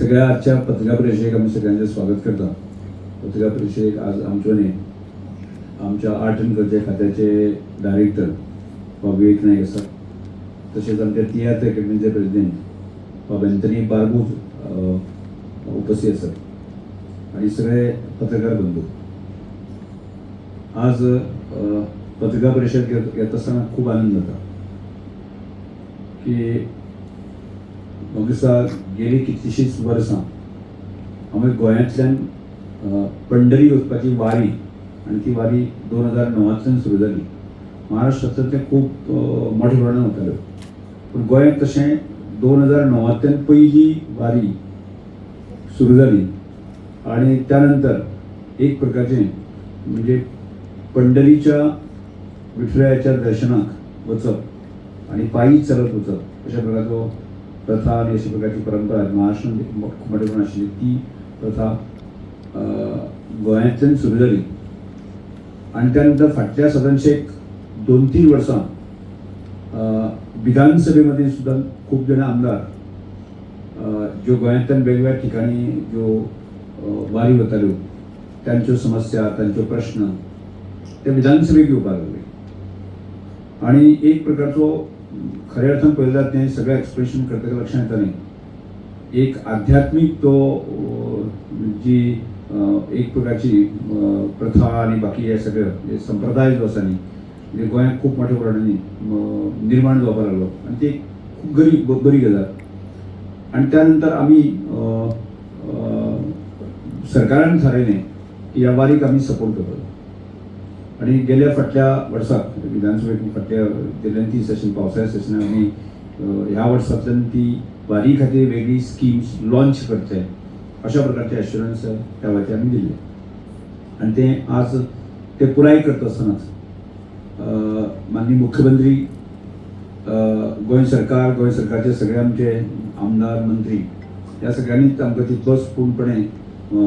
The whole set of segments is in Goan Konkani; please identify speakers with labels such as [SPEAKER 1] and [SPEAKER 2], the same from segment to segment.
[SPEAKER 1] सगळ्या आजच्या पत्रकार परिशदेक आमी सगळ्यांचें स्वागत करता. पत्रकार परिशदेक आज आमच्यो न्ही आमच्या आर्ट अँड कल्चर खात्याचे डायरेक्टर बाब विवेक नायक आसा, तशेंच आमच्या तियात्र अकॅडमीचे प्रेसिडेंट बाब अँथनी बार्बोज उपस्थित आसात आणि सगळे पत्रकार बंधू. आज पत्रकार परिषद घेत आसतना खूब आनंद जाता की म्हाका दिसता गेली कितलीशींच वर्सां आमी गोंयांतल्यान पंढरी वचपाची वारी आनी ती वारी 2009तांतल्यान सुरू जाली. महाराष्ट्रांतल्यान तें खूब मोठ्या प्रमाणात वताल्यो, पूण गोंयांत तशें 2009तांतल्यान पयली वारी सुरू जाली आणि त्यानंतर एक प्रकारचें म्हणजे पंढरीच्या विठुरायाच्या दर्शनाक वचप आणि पायी चलत वचप अशा प्रकारचो प्रथा आनी अशा प्रकारची परंपरा महाराष्ट्रांत खूब मोठ्या प्रमाणात आशिल्ली. ती प्रथा गोंयांतल्यान सुरू जाली आनी त्यानंतर फाटल्या सादारणशे एक 2-3 वर्सां विधानसभेमध्ये सुद्धा खूप जण आमदार ज्यो गोंयांतल्यान वेगवेगळ्या ठिकाणी ज्यो वारी वताल्यो, त्यांच्यो समस्या, तांच्यो प्रश्न ते विधानसभेक येवपाक लागले. आणि एक प्रकारचो खऱ्या अर्थान पळयल्यार जाल्यार तें सगळें एक्सप्लेनेशन करतकच लक्षांत येता न्ही, एक आध्यात्मीक तो जी एक प्रकारची प्रथा आनी बाकी हे सगळे जे संप्रदाय जो आसा न्ही, म्हणजे गोंयांत खूब मोठ्या प्रमाणांनी निर्माण जावपाक लागलो आनी ती खूब बरी गजाल. आनी त्यानंतर आमी अ, अ, सरकारान थारायलें की ह्या वारीक आमी सपोर्ट करतले आणि गेल्या फाटल्या वर्साक विधानसभेत फाटल्या गेल्या ती सेशन, पावसाळ्या सेशनाक आमी ह्या वर्सांतल्यान ती वारी खातीर वेगळी स्किम्स लॉन्च करचे अशा प्रकारचे एश्युरन्स त्या वेळाचेर आमी दिल्ले. आनी तें आज ते पुराय करता आसतनाच माननीय मुख्यमंत्री, गोंय सरकार, गोंय सरकारचे सगळे आमचे आमदार, मंत्री ह्या सगळ्यांनीच आमकां तितलोच पूर्णपणे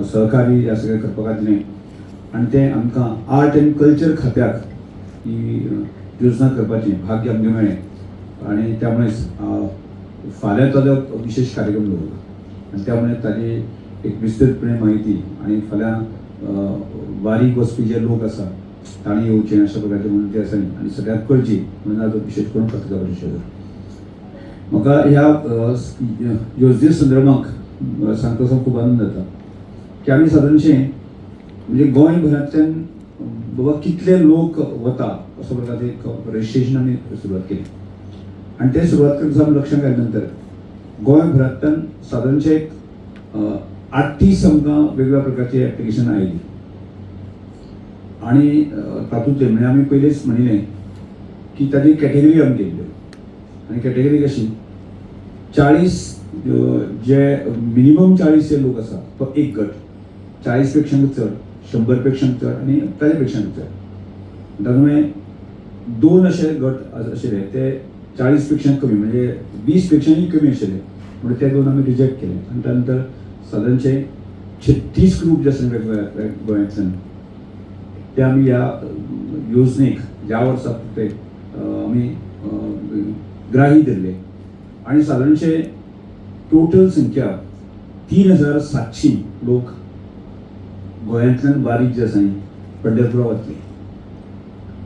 [SPEAKER 1] सहकार्य ह्या सगळें करपाक दिलें आनी तें आमकां आर्ट अँड कल्चर खात्याक ही योजना करपाचें भाग्य आमकां मेळ्ळें. आनी त्यामुळेच फाल्यां ताजो विशेश कार्यक्रम दवरला आनी त्यामुळे ताजी एक विस्तृतपणे माहिती आनी फाल्यां वारीक वचपी जे लोक आसा तांणी येवचें अशा प्रकारचे म्हणून ते आसा न्ही आनी सगळ्यांक कळची म्हणून आज विशेश करून पत्रकार परिशद. म्हाका ह्या योजने संदर्भात सांगता आसतना खूब आनंद जाता की आमी सादारणशें म्हणजे गोंयभरांतल्यान बाबा कितले लोक वता असो प्रकारचें एक रजिस्ट्रेशन आमी सुरवात केली. आनी तें सुरवात करतना आमी लक्षांत आयले नंतर गोंयभरांतल्यान सादारणशें एक 38 आमकां वेगवेगळ्या प्रकारची एप्लिकेशन आयली. आणि तातूंतले म्हणजे आमी पयलींच म्हणिल्लें की ताजी कॅटेगरी आमी केल्ल्यो आनी कॅटेगरी कशी, 40 जे मिनिमम 40 जे लोक आसा तो एक गट, 40 पेक्षा चड, 100 पेक्षा चड आनी ताजे पेक्षा चड. तातूंत दोन अशे गट आशिल्ले ते 40 पेक्षा कमी, म्हणजे 20 पेक्षाय कमी आशिल्ले, म्हणून ते दोन आमी रिजेक्ट केले. आनी त्या नंतर सादारणशे 36 ग्रूप जे आसा वेगवेगळ्या गोंयांतल्यान ते आमी ह्या योजनेक ह्या वर्साक ते आमी ग्राही धरले. आणि सादारणशे टोटल संख्या 3700 लोक गोंयांतल्यान वारीक जे आसा न्ही पंढरपुरा वतले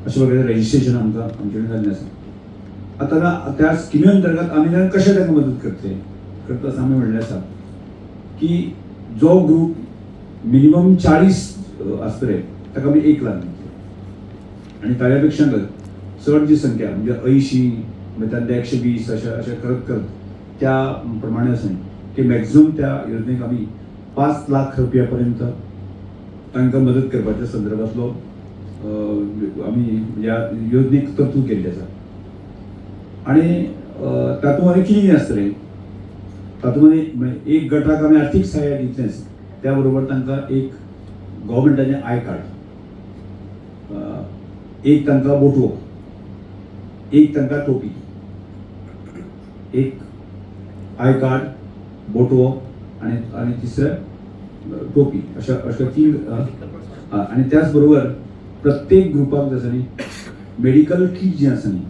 [SPEAKER 1] अशें प्रकारे रजिस्ट्रेशन आमकां आमचे कडेन जाल्लें आसा. आतां ना त्या स्किमी अंतर्गत आमी तांकां कशें तांकां मदत करतले करता आसतना आमी म्हणलें आसा की जो ग्रूप मिनिमम 40 आसतले ताका आमी 1 लाख दितले आनी ताज्या पेक्षा चड जी संख्या म्हणजे 80, मागीर तांचे 120 अशें अशें करत करत त्या प्रमाणे आसा की मॅक्झिमम त्या योजनेक आमी 5 लाख रुपया पर्यंत तांकां मदत करपाच्या संदर्भांतलो आमी ह्या योजनेक तरतूद केल्ली आसा. आनी तातूंत आनी कितें कितें आसतलें, तातूंत आनी म्हणजे एक गटाक आमी आर्थीक सहाय्य दितलेंच, त्या बरोबर तांकां एक गव्हर्मेंटाचें I card, एक तांकां बोटवो, एक तांकां टोपी, एक I card, बोटवो आनी आनी तिसरें टोपी, अशा अशा तीन. आनी त्याच बरोबर प्रत्येक ग्रुपाक जे आसा न्ही मेडिकल किट जें आसा न्ही,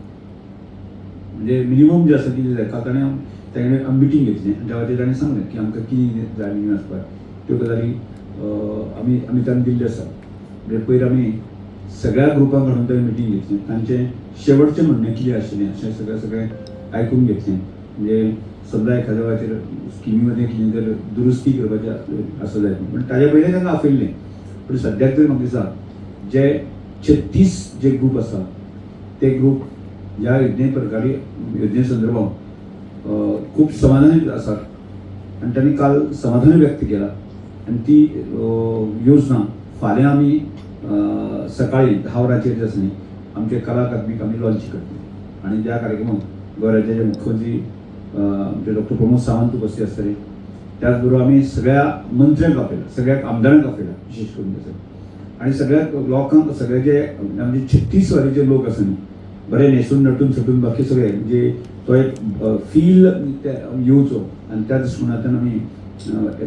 [SPEAKER 1] म्हणजे मिनिमम जें आसा कितें जाय. काल ताणें तांणे आमी मिटींग घेतली आनी त्या खातीर ताणें सांगलें की आमकां कितें जाय मिटींग आसपाक त्यो गजाली आमी आमी तांकां दिल्ल्यो आसा. म्हणजे पयर आमी सगळ्या ग्रुपांक हाडून तांणी मिटींग घेतली, तांचें शेवटचें म्हणणें कितें आशिल्लें अशें सगळें सगळें आयकून घेतलें. म्हणजे समजा एखाद्या वेळाचेर स्किमी मदें कितें जर दुरुस्ती करपाची आसत जायत, पूण ताजे पयलीं तांकां आपयल्लें. पूण सद्याक तरी म्हाका दिसता जे 36 जे ग्रूप आसा ते ग्रूप ह्या योजने प्रकारी योजने संदर्भात खूब समाधानी आसात आनी तांणी काल समाधान व्यक्त केला. आनी ती योजना फाल्यां आमी सकाळी 10 वरांचेर जे आसा न्ही आमचे कला अकादमीक आमी लॉन्च करतले. आनी त्या कार्यक्रमाक गोंय राज्याचे मुख्यमंत्री आमचे डॉक्टर प्रमोद सावंत उपस्थित आसतले. त्याच बरोबर आमी सगळ्या मंत्र्यांक आपयला, सगळ्या आमदारांक आपयला विशेश करून तशें, आनी सगळ्या लोकांक सगळे जे आमचे 36 वारीचे लोक आसा न्ही बरे न्हेसून नटून सटून बाकी सगळे म्हणजे तो एक फील येवचो आनी त्या दृश्टिकोनांतल्यान आमी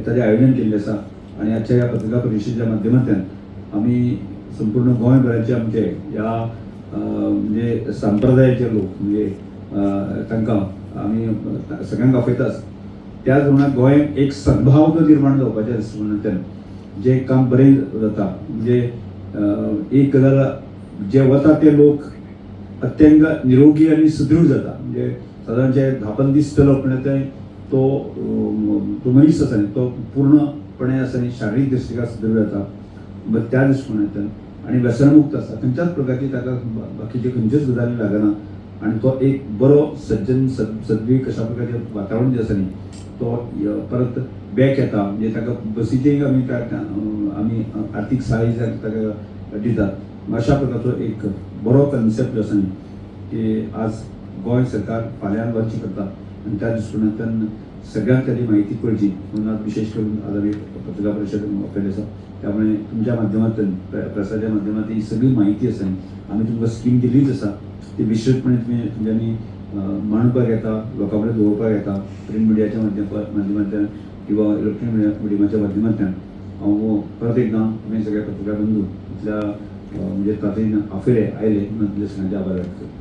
[SPEAKER 1] ताजें आयोजन केल्लें आसा. आनी आजच्या ह्या पत्रकार परिशदेच्या माध्यमांतल्यान आमी संपूर्ण गोंयभराचे आमचे ह्या म्हणजे संप्रदायाचे लोक म्हणजे तांकां आमी सगळ्यांक आपयताच. त्याच प्रमाणे गोंयांत एक सद्भाव जो निर्माण जावपाच्या दृश्टिकोनांतल्यान जें काम बरें जाता म्हणजे एक गजाल जे वता ते लोक अत्यंत निरोगी आनी सुदृढ जाता. म्हणजे सादारण जे 10-15 दीस चलप म्हणल्यार ते तो तो मनीस आसा न्ही तो पूर्णपणे आसा न्ही शारिरीक दृश्टिका सुदृढ जाता. त्या दृश्टिकोनांतल्यान आनी व्यसनमुक्त आसा, खंयच्याच प्रकारची ताका बाकीच्यो खंयच्योच गजाली लागना आनी तो एक बरो सज्जन सद्वी कशा प्रकारचें वातावरण जें आसा न्ही तो परत बॅक येता. म्हणजे ताका बसीचेय आमी आमी आर्थीक सहाय्य ताका दितात. अशा प्रकारचो एक बरो कन्सेप्ट जो आसा न्ही की आज गोंय सरकार फाल्यां लॉन्च करता आनी त्या दृश्टिकोनांतल्यान सगळ्यांक ताजी म्हायती कळची म्हणून आज विशेष करून आज आमी पत्रकार परिशद आपयली आसा. त्यामुळे तुमच्या माध्यमांतल्यान प्रसाच्या माध्यमांतल्यान ही सगळी म्हायती आसा न्ही आमी तुमकां स्कीम दिल्लीच आसा ती विस्तृतपणे तुमी तुमच्यांनी मांडपाक येता, लोकां कडेन दवरपाक येता प्रिंट मिडियाच्या माध्यमांतल्यान किंवा इलेक्ट्रॉनिक मिडियाच्या माध्यमांतल्यान. हांव परत एकदां तुमी सगळे पत्रकार बंधू इतल्या म्हणजे तातडीन आफयले आयले म्हणून तुमच्या सगळ्यांचे आभार व्यक्त करता.